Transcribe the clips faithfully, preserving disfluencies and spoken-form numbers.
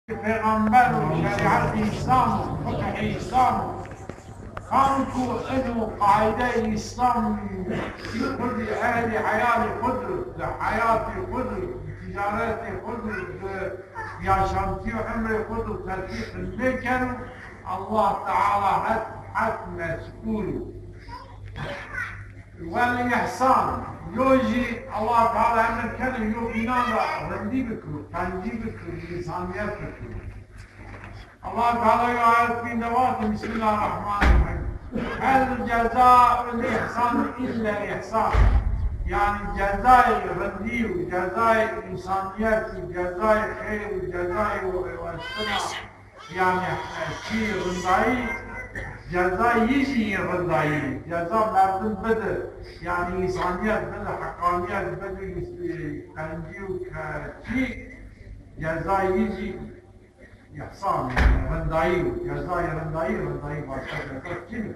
Pêxember û şerîetê Îslam û fiqhê Îslam û kam ku ino qaîdeyê Îslam xwu di, ehlî heyalê xwu di, di heyatê xwu di, di ticaretê xwu di, di yaşantî û emrê xwu di tetbîq nêkeno, Allah Teala het, het mesûl o. Wel îhsan, yo jî Allah Teala emir keno yo bînan ra rindî bikiro, qencî bikiro, însanîyet bikiro. Allah Teala yo ayet bîn de vato, Bismillahirrahmanirrahîm. Hel cezaul îhsan illa îhsan. Yanî cezayê rindî û cezayê însanîyet û cezayê xeyr û cezayê weştina, yanî, e, çî rindayî, cezayî jî yê rindayî. Ceza merdim bidi, yanî însanîyet bidi, heqanîyet bidi, e, qencî û ke-, çî, cezayî jî îhsan, yanî rindayî yo. Cezayê rindayî, rindayî, başka ceza çin o.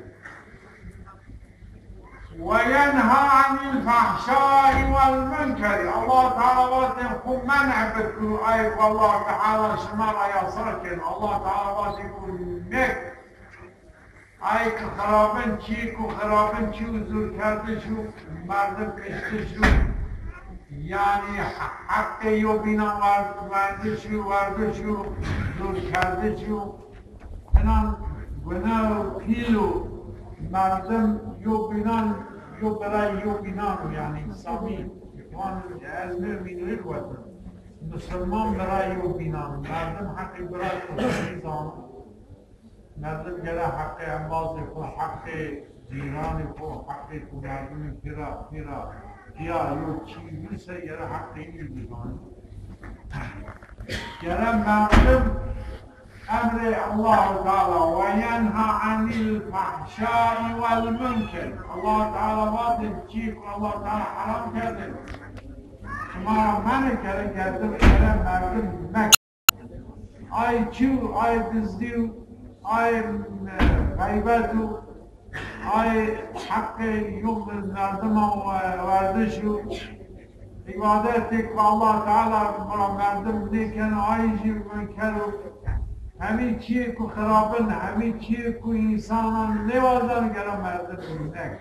Ve yenha anil fahşai vel munkeri. Allah Teala vatê xwu men'e bikiro, ay ku Allah Teala şima ra yasa keno. Allah Teala vatê ku mek, ay ku xirabin çî, ku xirabin çî û zûrkerdiş û merdim kiştiş û, yanî heqê yo bînan wer-, werdiş û, werdiş û zûrkerdiş û, inan guna û pîl û merdim yo bînan, yo birayê yo bînan o, yanî Îslamî, wan ez mumîn wî wetin. Musulman birayê yo bînan, merdim heqê birayê xwu nêzano. Merdim gere heqê embazê xwu, heqê cîranê xwu, heqê ku merdimê pîra, pîra, pîya yo çî bîse gere heqê wî bizanê. Gere merdim emrê Allahu Teala, ve yenha anil fahşai vel munker. Allah Teala vatê çî ku Allah Teala heram kerdê, şima ra men'e kerdê, gere merdim mek. Ay çî û, ay dizdî û, ay, e, xeybet û, ay heqê yo merdiman we-, werdiş û, îbadetê ku Allah Teala bira merdim nêkeno, ay jî munker o. Hemî çîyê ku xirab in, hemî çîyê ku însanan nêwazeno gere merdim nek.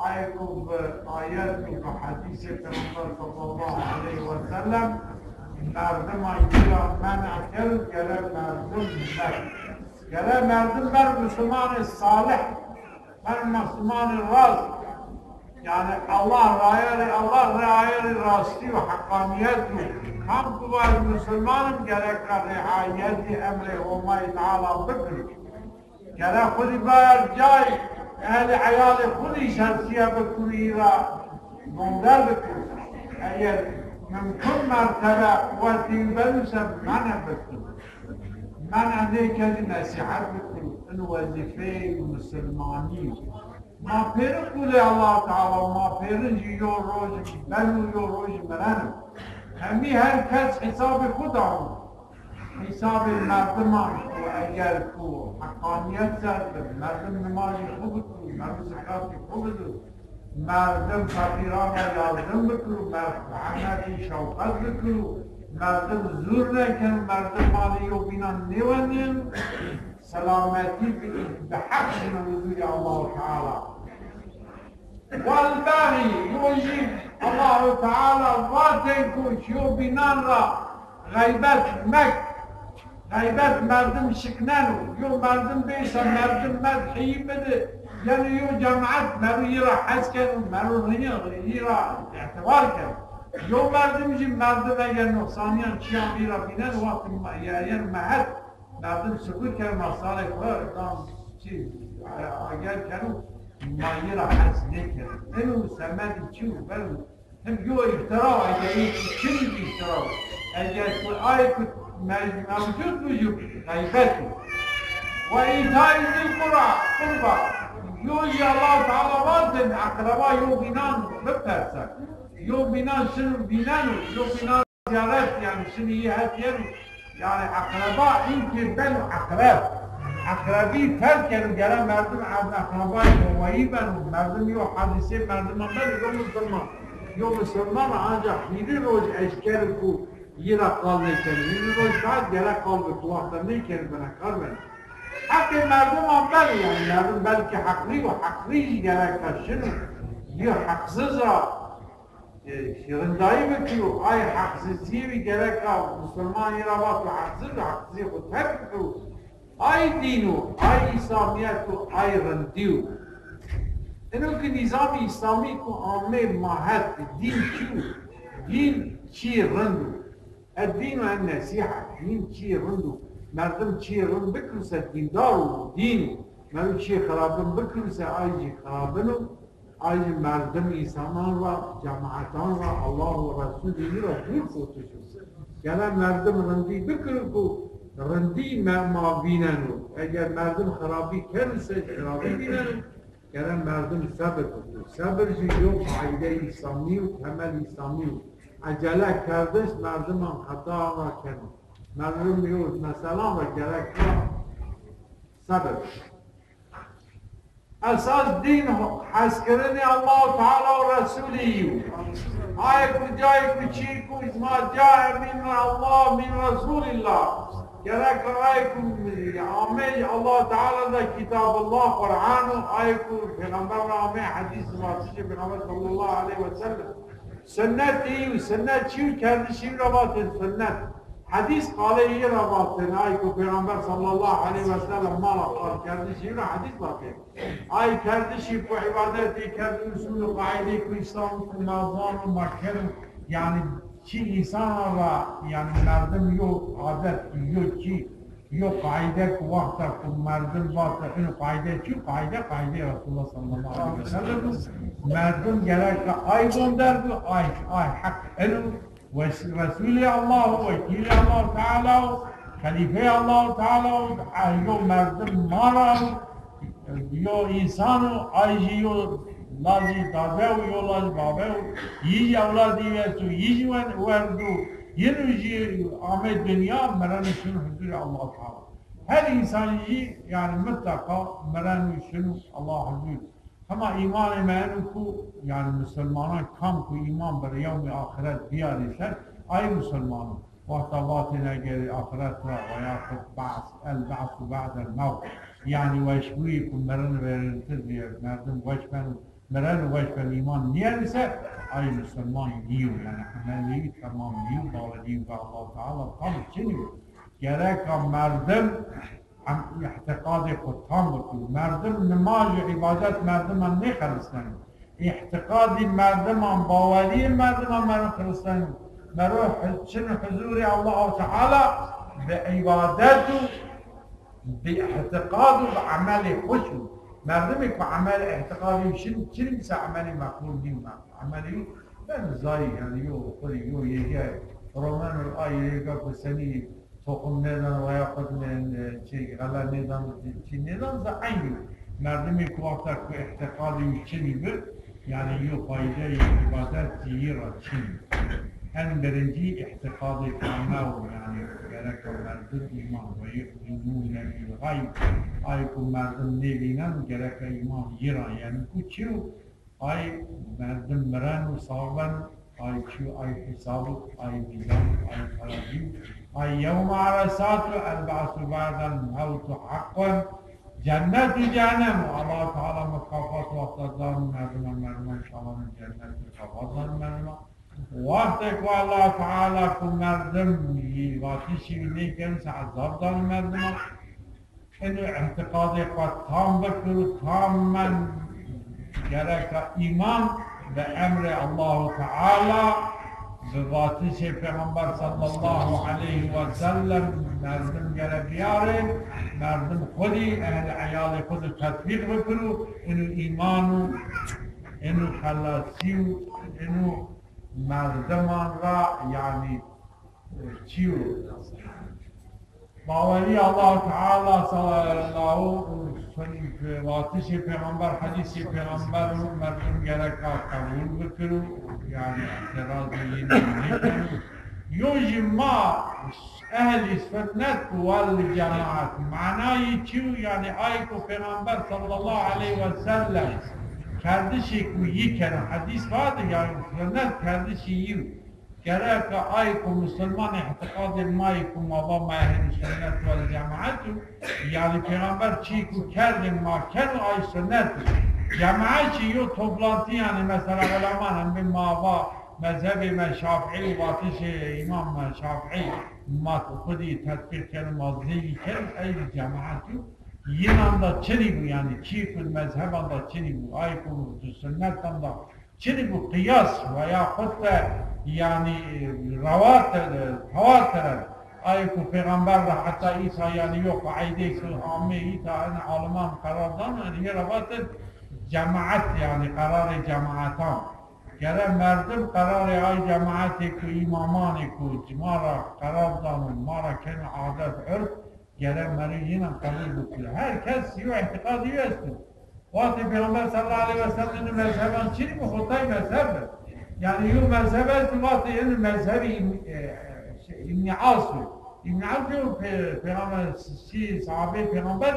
Aye ku bi ayet û bi hedîsê Peyxember sallallahu aleyhi ve sellem merdima yî ra men'a kerd, gere merdim ber. Gere merdim ber musulmanê salih, ber musulmanê rast. Yanî Allah rayerê, Allah rayerê rastî û heqanîyet û kam ku vaj musulman im gereka rîayetî emrê Homayî Teala bikiro. Gere xwu rê biar cay, ehlê eyalê xwu rê îşartîye bikiro, î ra nondar bikiro. Eger mumkun mertebe wetî beno se men'e bikiro. Men'e nêkerî nesîhet bikiro. Ino wezîfeyê musulmanî yo. Ma pêrin qulê Allah Teala, ma pêrin jî yo roj beno, yo roj mireno. Hemî her kes hesabê xwu dano. Hesabê merdiman ku eger ku heqanîyet ser bi, merdim nimajê xwu bikiro, merdim zekatê xwu bido, merdim feqîran ra yardim bikiro, merdim rehmet û şewqet bikiro, merdim zûr nekeno, merdim malê yewbînan nêwenên, selametî bi, bi heq şino huzurê Allahu Teala. Wel bexî, yo jî Allahu Teala vatên ku yo bînan ra xeybet mek. Xeybet merdim şikneno. Yo merdim bêsa merdim medhî bidi. Yeno yo cemaet mero yî ra hes keno, mero rîyî, yî ra îtibar keno. Yo merdim jî merdim eger nuqsanîyan çîyan bî ra bînen, wextî ma-, ya-, yeno mehet. Merdim sukut keno, ma sarê xwu dan çî, a-, agel keno, ma yî ra hes nêkeno. Eno semedî çi yo? Beno. Hem yo îftira, eger yî çi, çi îftira? Eger ku ay ku me-, mewcud bû jî xeybet o. Ve îtayî zîl qura, qurba. Yo jî Allah Teala vatên eqreba yo bînan biperse. Yo bînan şino vîneno, yo bînan ziyaret, yanî şinî yî het yeno. Yanî eqreba înkê beno eqreb. Eqrebî ferq keno, gere merdim ez eqrebayê Homeyî beno. Merdim yo hedîsê merdiman beno, yo musulman. Yo musulman ancax hîrê roj eşker ku Yi ra qal nêkenî. Yi roj saet gerek qal bi tu wexta nêkenî bina kar beno. Heqê merdiman beno, yanî merdim belkî heqlî û heqlî jî gereka şino. Yi heqsiz ra, e, rindayî bikiro. Ay heqsizîyê wî gereka musulman yi ra vato heqsiz, heqsizîyê xo terk bikiro. Ay dîn o, ay îslamîyet o, ay rindî yo. Ino ki nîzamê îslamî ku amê ma het, dîn çi yo? Dîn çîyê rind o. Ed-dînu en-nesîha. Dîn çîyê rind o. Merdim çîyê rind bikiro se dîndar o, dîn o. Merdim çîyê xirabin bikiro se ay jî xirabin o. Ay jî merdim, însanan ra, cemaetan ra, Allah û Resûlî ra dûr kotiş o. Gere merdim rindî bikiro ku rindî me, ma vîneno. Eger merdim xirabî keno se xirabî vîneno. Gere merdim sebir bikiro. Sebir jî yo qaîdeyê îslamî yo, temel îslamî yo. Ecele kerdiş merdiman xetaan ra keno. Merdim yo meselan ra gereka sebir. Esas dîn hezkirinê Allahu Teala û Resûlî yo. Ayê ku cayê ku çî ku ma cae min Allah, min Resûlillah. Gereka ayê ku amey Allahu Teala de Kitabullah, Quran o, ayê ku Peyxamber ra amey hedîs, vatişê Peyxamber sallallahu aleyhi ve sellem. Sunnetî yo, sunnet çi yo, kerdişî ra vatên sunnet. Hedîs qalê yi ra vatên, ay ku Peyxamber sallallahu aleyhi ve sellem ma ra qal kerdişî ra hedîs vatên. Ay kerdişî ku îbadetî kerd, usul û qaîdê ku îslam ku ma zano ma keno, yanî çi însanan ra, yanî merdim yo adet, yo çi, yo qaîde ku wexta ku merdim vate, ino qaîde çi, qaîde, qaîdê Resulullah sallallahu aleyhi ve sellem. Merdim gereka ay bonder bi, ay, ay heq ino. Wes-, Resûlê Allah o, wekîlê Allah Teala o, xelîfeyê Allah Teala o, e, yo merdim ma ra o, yo însan o, ay jî yo lajî dade o, yo lajî babe o, yi jî ewladî esto, yi jî wen-, werd o, yino jî ame dinya, mireno şino huzurê Allah Teala. Her însan jî, yanî, mitleqa mireno şino Allah huzur. Hema îmanê me eno ku, yanî musulmanan kam ku îman bi yewmê axiret biyarê ser, ay musulman o. Wexta vatên eger axiret ra veya xu be's, el-be'su be'del mewt, yanî weşbûyî ku mirin vêrîntir bîye, merdim weş beno, miren û weş beno, îman nîyeno ser, ay musulman nîyo, yanî emelê wî temam nîyo, bawerî bi Allah Teala tam çinî yo. Gereka merdim em-, îtîqadê xo tam bikiro. Merdim nimaj û îbadet merdiman nêxelisneno. Îtîqadî merdiman, bawerîyê merdiman mero xelisneno. Mero hi-, çin huzurê Allahu Teala bi îbadet û bi îtîqad û bi emelê xo şino. Merdimê ku emel îtîqadî şin, çin bise emelî meqbul nîyo. Emelî ben zayî, yanî yo xo rê yo yege romeno, ay yege ku senî toxum nêdano veya xo de, e, şey, xele nêdano, çî nêdano, ze eynî yo. Merdimê ku wexta ku îtîqadê wî çinî bi, yanî yo faydeyê îbadet zî yi ra çinî. En birincî îtîqadê kame o, yanî gereka merdim îman, ve yu'minûne bil xeyb. Ay ku merdim nêvîneno, gereka îman yi ra yeno. Ku çi yo? Ay merdim mireno, sax beno, ay çîyo, ay hesab o, ay mîzan o, ay terazî yo, ay yewm Eresat o, el-be'su be'del mewtu heqqun, cennet û cehennem o. Allah Teala mukafat wexta dano merdiman, merdiman şawano cennet, mukafat dano merdiman. Wextê ku Allah Teala ku merdim vatişî wî nêkeno se ezab dano merdiman. Eno îtîqadê xo tam bikiro, tamen gereka îman bi emrê Allahu Teala, bi vatişê Peyxamber sallallahu aleyhi ve sellem merdim gere biyarê, merdim xo dî, ehl eyalê xo dî tetbîq bikiro, eno îman o, eno xelasî yo, eno merdiman ra, yanî, e, çî yo. Bawerî Allah Teala sallallahu, vatişê Peyxamber, hedîsê Peyxamber û merdim gereka qebûl bikiro, yanî îtîrazê yi nêkeno. Yo jî ma ehlî sunnet wal cemaat, manayî çi yo? Yanî ay ku Peyxamber sallallahu aleyhi ve sellem kerdişê ku yi keno, hedîs vade, yanî sunnet kerdişê yi yo. Gereka ay ku musulman îtiqadê ma yê ku ma va ma ehlî sunnet wel cemaet o, yanî pêxember çî ku kerdê ma keno ay sunnet o. Cemaet çî yo toplantî yanî mesela uleman em bi ma va mezhebê me Şafîî û vatişê Îmam Şafîî ma xwedî tetbîq keno, ma zêyî keno, ey cemaet o. Yinan da çinî bû yanî çî ku mezheban da çinî bû, ay ku sunnetan da çinî bû qiyas veya xut de yanî rewatir, tewatir en. Ay ku pêxember ra heta îta yanî yo qaîdeyê ku amê îta en aliman qerar dano, en hê ra vatin cemaet yanî qerarê cemaetan. Gere merdim qerarê ay cemaetê ku îmamanê ku ma ra qerar dano, ma ra keno adet urf, gere merî yinan qebul bikiro. Her kes yo îtiqadê yo esto. Wextê Pêxember sallallahu aleyhi ve sellem ino mezheban çinî bi, xotay mezheb bi. Yanî yo mezheb esto, wextê ino mezhebî Îbn-, e, e, şey, Îbnî As o. Îbnî As o pê-, Pêxember, şî sahabeyê Pêxember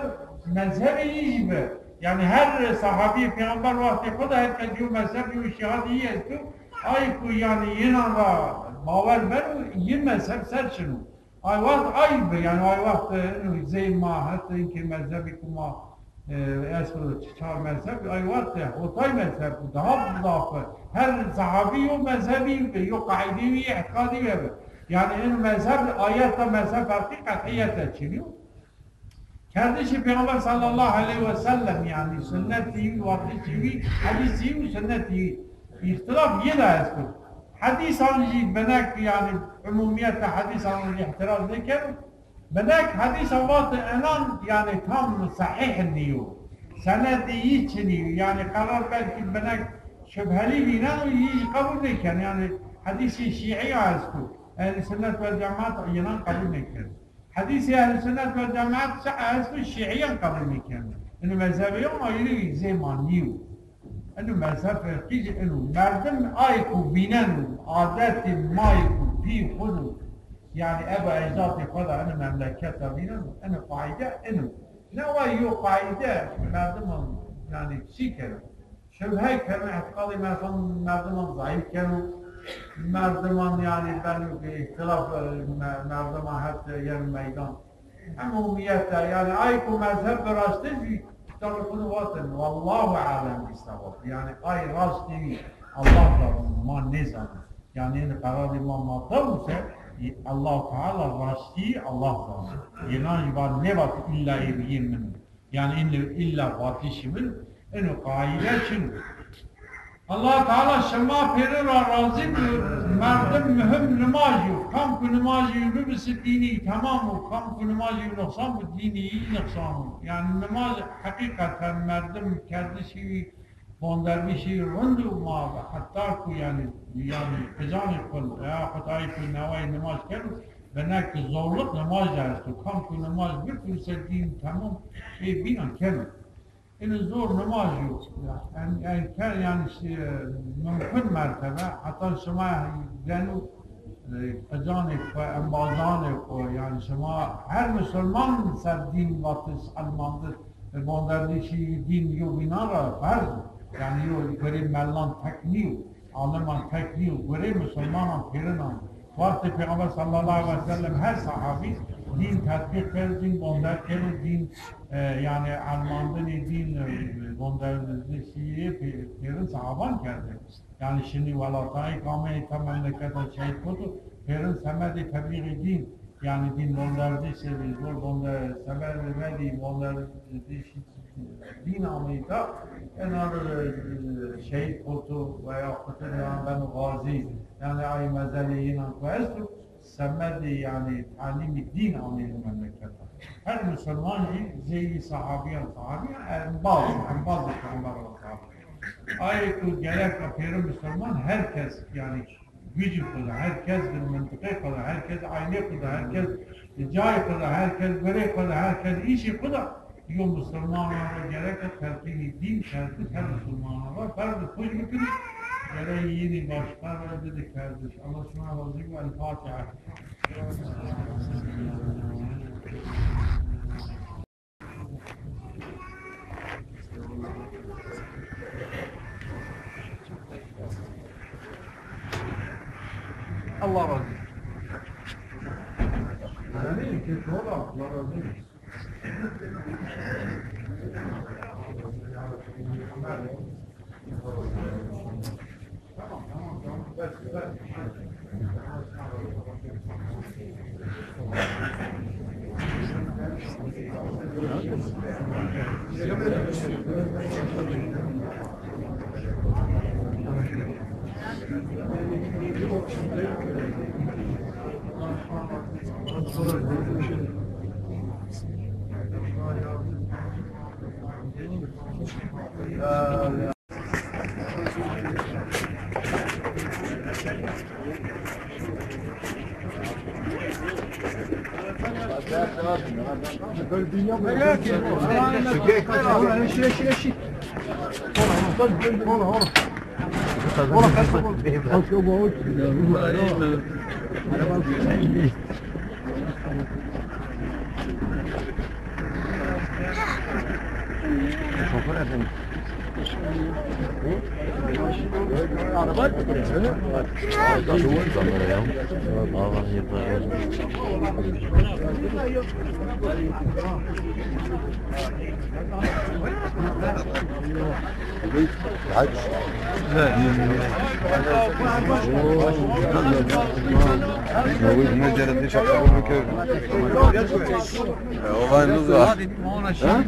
mezhebê yî jî bi. Yanî her sahabîyê Pêxember wextê xo de her kes yo mezheb, yo îştîhadê yî esto. Ay ku yanî yinan ra bawer beno, yi mezheb ser şino. Ay wext ay bi, yanî ay wext, e, ino zey ma heta inkê mezhebî ku ma, e, esto çar mezheb, ay wext, e, hotay mezheb bu, daha zaf bi. Her sahabî yo mezhebî bi, yo qaîdeyî, îtiqadî bi. Yanî ino mezheb, ayet de mezheb ferqî qet'îyet de çinî yo. Kerdişê Pêxember sallallahu aleyhi ve sellem yanî sunnetî, vatişî wî, hedîsî û sunnetî îxtîlaf yê de esto. Hedîsan jî binek yanî umumîyet de hedîsan jî îtiraz nêkeno. Binek hedîsan vatê enan yanî tam sehîh nîyo. Senedê yî çinî yo. Yanî qerar belkî binek şubhelî vîneno, yî jî qebul nêkeno. Yanî hedîsê şîîya esto. Ehlî sunnet wel cemaet yinan qebul nêkeno. Hedîsê Ehlî Sunnet wel Cemaet çi esto, şîîyan qebul nêkeno. Ino mezhebê yo ayrî zê ma nîyo. Ino mezheb ferqî jî ino. Merdim ay ku vîneno, adetê ma yê ku pî xwu do, yanî eba ecdadê xwu de ino memleket de vîneno, ino qaîde ino. Ne wa yo qaîde merdiman yanî çî keno. Şubhe keno, îtiqadê merdiman, merdiman zayîf keno. Merdiman yanî beno ke îxtîlaf, e, me-, merdiman het yeno meydan. Umumîyet de yanî ay ku mezheb bi raştî jî kitabê xwu de vatin, wallahu alem bissewab. Yanî ay raştî Allah da ma nêzano. Yanî ino qerarê ma ma dawise, Allahu Teala raştî Allah zano. Yinan jî va nêvat îlla ê bîyê min o. Yanî ino îlla vatişî min, ino qaîde çin o. Allah Teala şima pêrin ra razî bo, merdim muhim nimajî yo. Kam ku nimajî yo bibise dînî temam o, kam ku nimajî yo nuqsan bo, dînî yî nuqsan o. Yanî nimaj heqîqeten merdim kerdişî wî, bonderdişî rind o ma heta ku yanî, yanî qicanê xwu veya xwu tayê ku neway nimaj keno, binek zorluk nimaj de esto. Kam ku nimaj bipurse dîn temam ê bînan keno. Ino zor nimaj yo. En, en ker yanî şi-, mumkun mertebe heta şima deno, e, qicanê xwu, embazanê xwu, yanî şima her musulman ser dîn vatiş, elmandit, e, bonderdişî dîn yo bînan ra ferz o. Yanî yo gurê mellan tek nîyo, aliman tek nîyo, gurê musulmanan pêrinan. Wextê Pêxember sallallahu aleyhi ve sellem her sahabî dîn tetbîq kerd, dîn bonder kerd, dîn, e, yanî elmandinê dîn, e, bonderdişî yê pê-, pêrin sahaban kerde. Yanî şinî welatayî kamê ta memleketa şehîd koto, pêrin semedê teblîxê dîn, yanî dîn bonderdişê, zor bonde-, semedê medî bonderdişî dîn ameyî ta, enan, e, şehîd koto veya kutin yan beno gazî, yanî ay mezelê yinan ku esto, semedê yanî talîmî dîn ameyî memleketa. Her musulman jî zey sahabîyan, sahabîyan embaz, embazê Peyxember sahabî. Ayê ku gereka pêrin musulman her kes yanî Gucî xwu de, her kes di mintiqê xwu de, her kes aîlê xwu de, her kes di cayê xwu de, her kes gurê xwu de, her kes îşê xwu de, yo musulmanan ra gereke telqînî dîn kerdin, her musulmanan ra ferz û xwij bikin, gere yînî başqe ra bidi kerdiş. Allah şima razî bo. El Fatiha. Allah razı olsun. Amin. Kesinlikle Allah razı olsun. Şoför efendim. Araba. Araba ya. Allah yeter. Olayımız var. Ha?